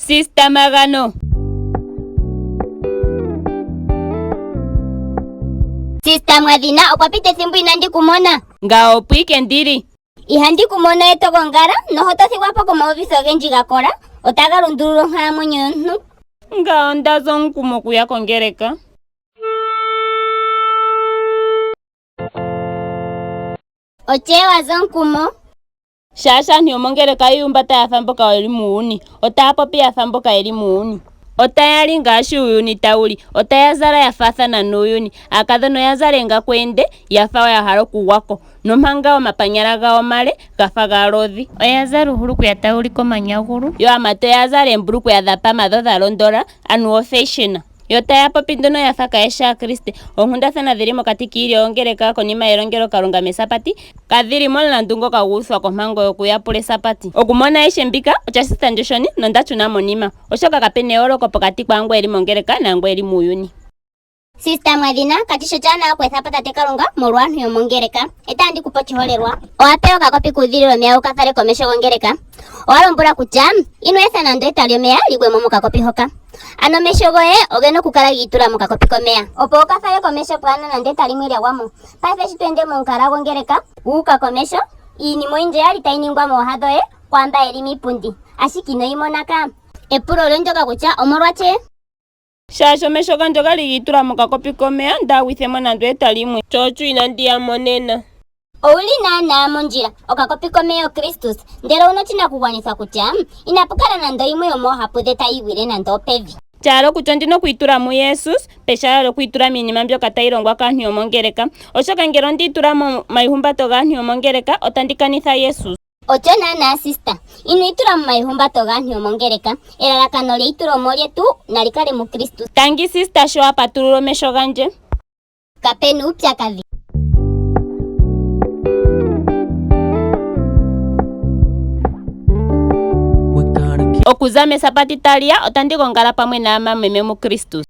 Sista Magano. Sista Mwadhina okwa pita ethimbo inandi ku mona. Ngawo opo ike ndili. Ihandi ku mono e to gongala noho to thigwa po komauvitho ogendji ga kola otaga lundulula onkalamwenyo yomuntu. Ngawo nda za omukumo okuya kongeleka. Otye wa za omukumo. Shaashi aantu yomongeleka oyi ihumbata ya fa mboka ye li muuyuni, otaya popi ya fa mboka ye li muuyuni. Otaya li ngaashi uuyuni tawu li, otaya zala ya faathana nuuyuni. Aakadhona oya zala eengaku oonde ya fa ya hala okugwa ko, nomanga omapanyala gawo omale ga fa gaalodhi. Oya zala uuhulukweya tawu ulike omanyagulu. Yo aamati oya zala eembulukweya dha pama dho dha londola, anuwa ofashion. Yo taya popi nduno ya fa kaye shi Aakriste. Oonkundathana dhi li mokati kiilyo yongeleka konima yelongelokalunga mEsabati kadhi li momulandu ngoka gu uthwa kompango yokuyapula Esabati. Okumona ayihe mbika osha sitha ndje oshoni nonda shuna monima, oshoka kape na eyooloko pokati kwaangu e li mongeleka naangu e li muuyuni. Sista Mwadhina, kashi shi oshaanawa okweetha po Tate Kalunga molwaantu yomongeleka. Etandi ku pe oshiholelwa. Owa pewa okakopi kuudhililo omeya wu ka fale komeho gongeleka. Owa lombwelwa kutya ino etha nando eta lyomeya li gwe mo mokakopi hoka. Ano omesho goye oge na okukala gi itula mokakopi komeya. Opo wu ka fale komesho pwaa na nando eta limwe lya gwa mo. Paife shi to ende momukala gwongeleka wu uka komesho, iinima oyindji oya li tayi ningwa mooha dhoye kwaamba ye li miipundi, ashike ino yi mona kaa. Epulo olyo ndyoka kutya omolwashike? Shaashi omesho gandje oga li gi itula mokakopi komeya ndaa gwithe mo nando eta limwe. Sho osho inandi ya mo nena. Owu li naanaa mondjila. Okakopi komeya oKristus, ndele owu na oshinakugwanithwa kutya inapu kala nando yimwe yomoohapu dhe tayi igwile nando opevi. Sha hala okutya ondi na okwiitula muJesus pehala lyokwiitula miinima mbyoka tayi longwa kaantu yomongeleka. Oshoka ngele ondi itula momaihumbato gaantu yomongeleka, otandi kanitha Jesus. Ocho naanaa sister. Ino itula momaihumbato gaantu yomongeleka. Elalakano lyeitulomo lyetu nali kale muKristus. Tangi sister sho wa patulula omesho gandje. Kapena uupyakadhi. Okuza mesapati tali ya otandi gongala pamwe naamameme muKristus.